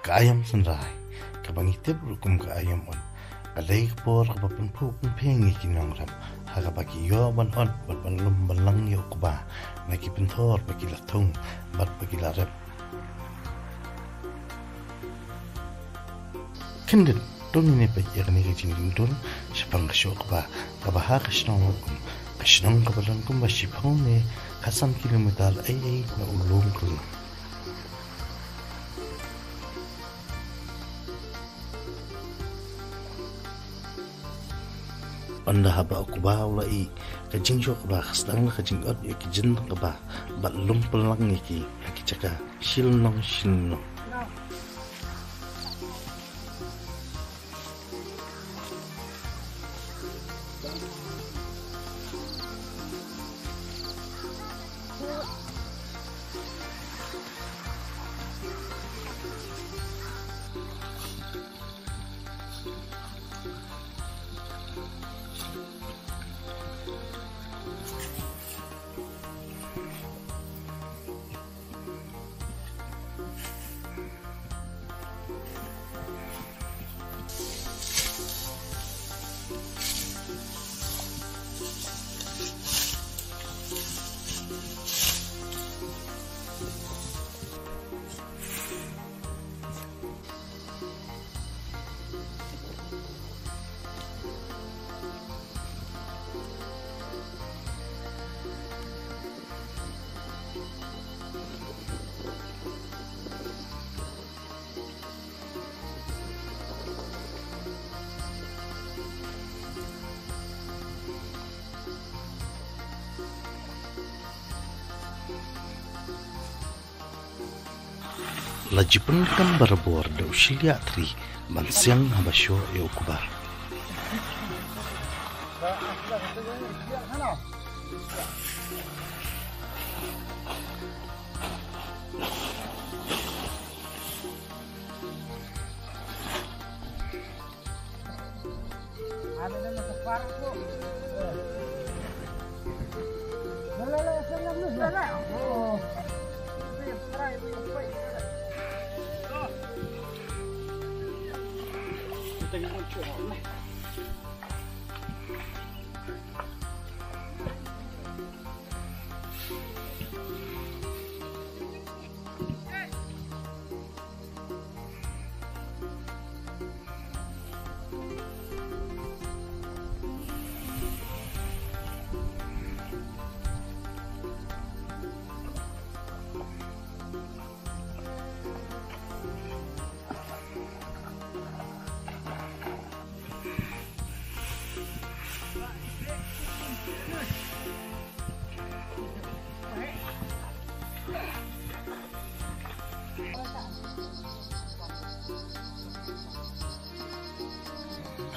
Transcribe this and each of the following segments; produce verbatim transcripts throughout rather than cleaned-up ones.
Ka aiom synrai, kaba ngi tip ruh kum ka aiom ot, ka dei ka por kaba pynphuh pynphieng ïa ki nongrep, ha kaba ki ïoh ban ot bad ban lum ban lang ïa u kba na ki pynthor ba ki la thung bad ba ki la rep. Khyndiat to ngin ïa peit ïa kane ka jingdum dur shaphang ka shoh kba kaba ha ka shnong Longkum, ka shnong kaba don kumba shiphew ne khatsan kilometer ei ei na u lum Khlum. Ynda haba u kba u la ih, ka jingshoh kba ka sdang na ka jingot ïa ki jingtang kba bad lum pynlang ïa ki ha ki jaka shi lynnong shi lynnong. La jingpynkam barabor da u shylliah thri ban siang haba shoh ïa u kba.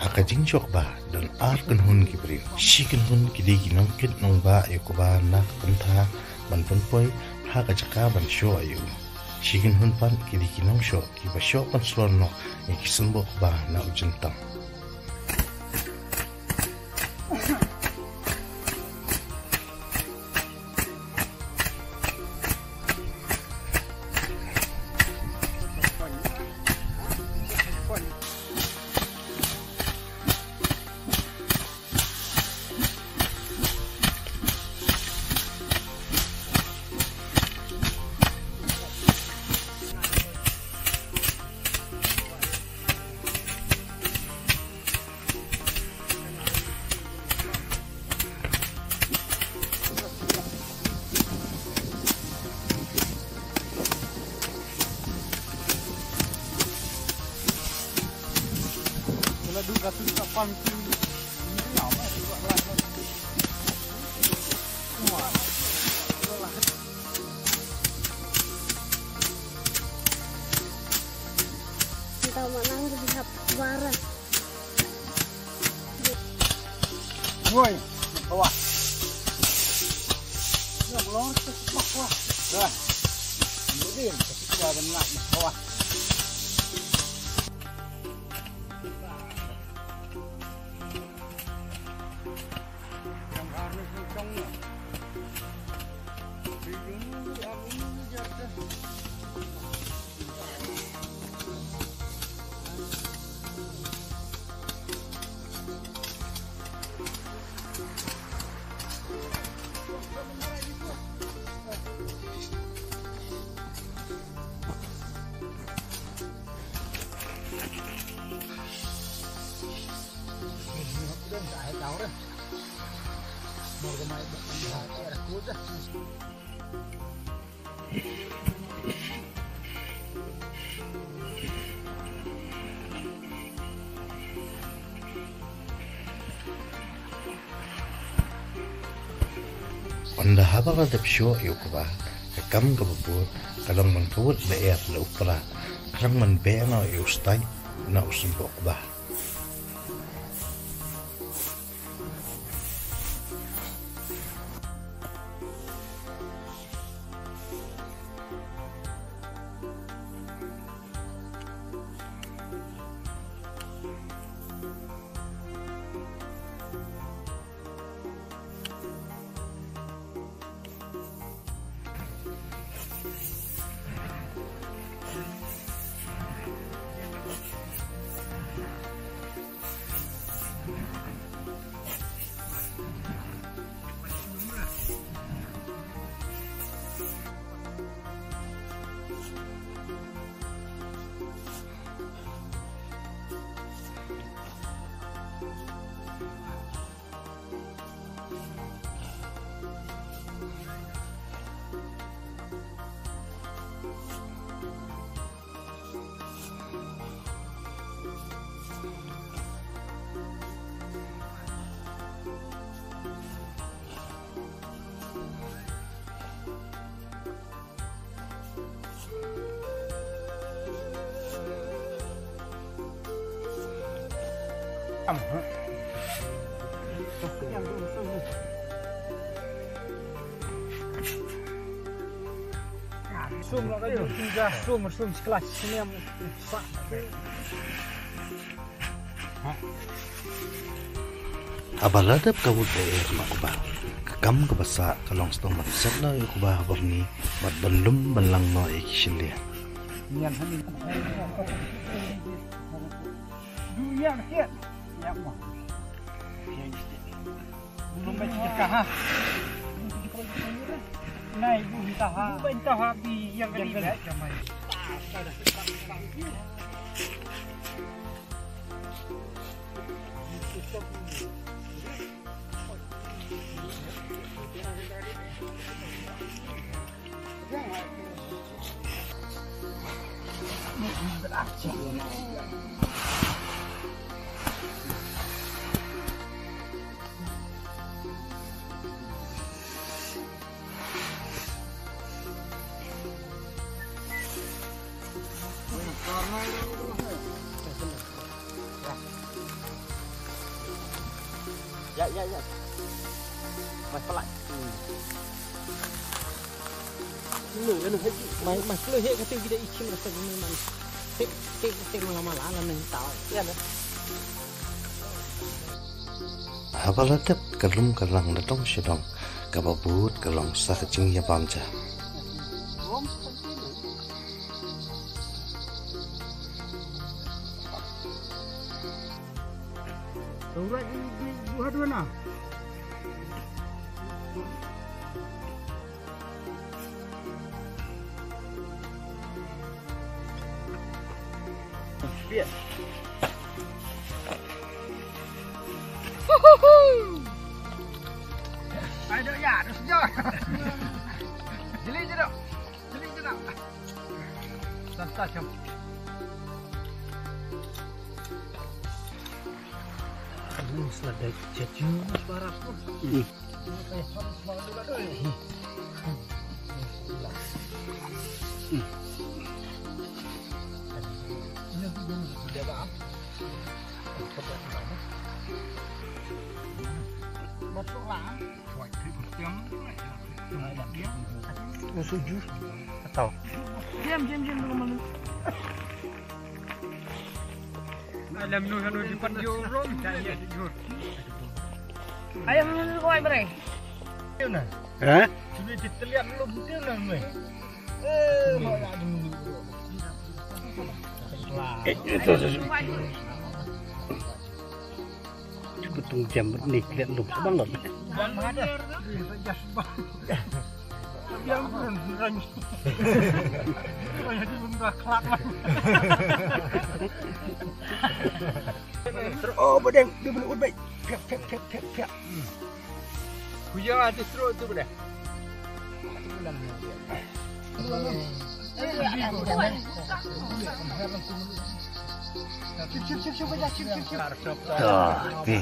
Ha ka jingshoh kba don ar kynhun ki briew. Shi kynhun ki dei ki nongkit nongbah ïa u kba na ka bynta ban pynpoi ha ka jaka ban shoh ïa u. Shi kynhun pat ki dei ki nongshoh kiba shoh ban shlur noh ïa ki symboh kba na u jyntang. Kita manang di hap wara. Woi, bawah. Ya, belum ke bawah. Dah. Kemudian, ketika dan nak bawah. Ynda haba la dep shoh ïa u kba, ka kam kaba bud ka long ban kawut lyer la u pra, khnang ban beh noh ïa u stait na u symboh kba. Sum la ka sum, sum sum sum. Haba la dep kawut lyer na u kba, ka kam kaba sah ka long sdang ban set noh ïa u kba ha bynta bad ban lum ban lang noh ïa ki shynriat. Ya, ya, ya. Mas pelak. Hmm. Lu, lu, haji. Mas, mas lu, he, kata kita ichim rasa gini, man. Tik, tik, tik, malam-malam, lah, nang tahu. Ya, nah. Haba la dep ka lum ka lang na dong sha dong, kaba bud ka long sa ka jingïabam ja. Ai, dok, ya, dok, sejak. Jeli je, dok. Jeli je, dok. Santa, jom. Ini selada jajan, mas, barak pun. Hmm. Masuklah. Masuk jus. Atau. Diam, diam, diam, diam. Alam nu hanu di pan yo rom. Ayam nu kau ai berai. Eh? Sudah ditelian lu betul lah, meh. Eh, mau ya dulu. Eh, itu, itu. Cuba tunggu jam ni, lihat lu, sabar lu. Yang belum, belum. Yang belum dah kelak lah. Terus, oh, bedeng, dia belum ubat. Piak, piak, piak, piak, piak. Kuyang ada terus tu, bedeng. To, te.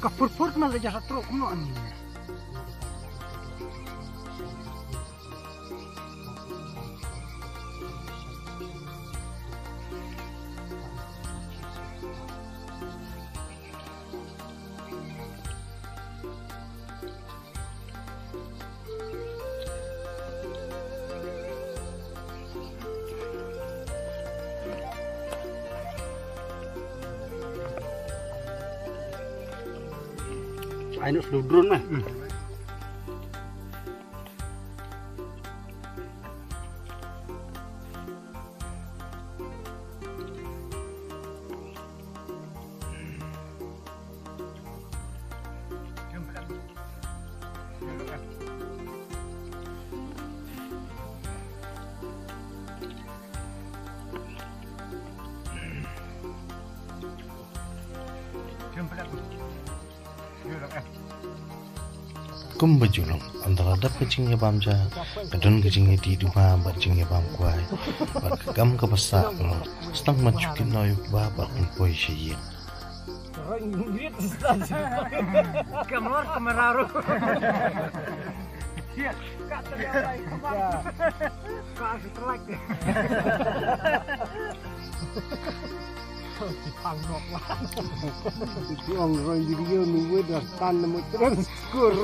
Ka phur phur ma la ja sa trok no ani. Ai, no slow drone na. Hmm. Kumba ju long, ynda la dep ka jingïabam ja, ka don ka jingïadih duma bad jingïabam kwai, bad ka kam kaba sah ka long, sdang ban shu kit noh ïa u kba bad pynpoi sha ïing. Kamar kamar aro. Ka setelak. Ki pang nok lah. Ki ong roi video nu wei dah tan nemu terus kur.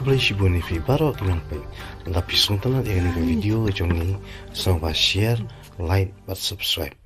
Khublei shibun ïa phi baroh ki nongpeit. Lada phi sngewtynnat ïa kane ka video jong ngi, sngewbha share, like bad subscribe.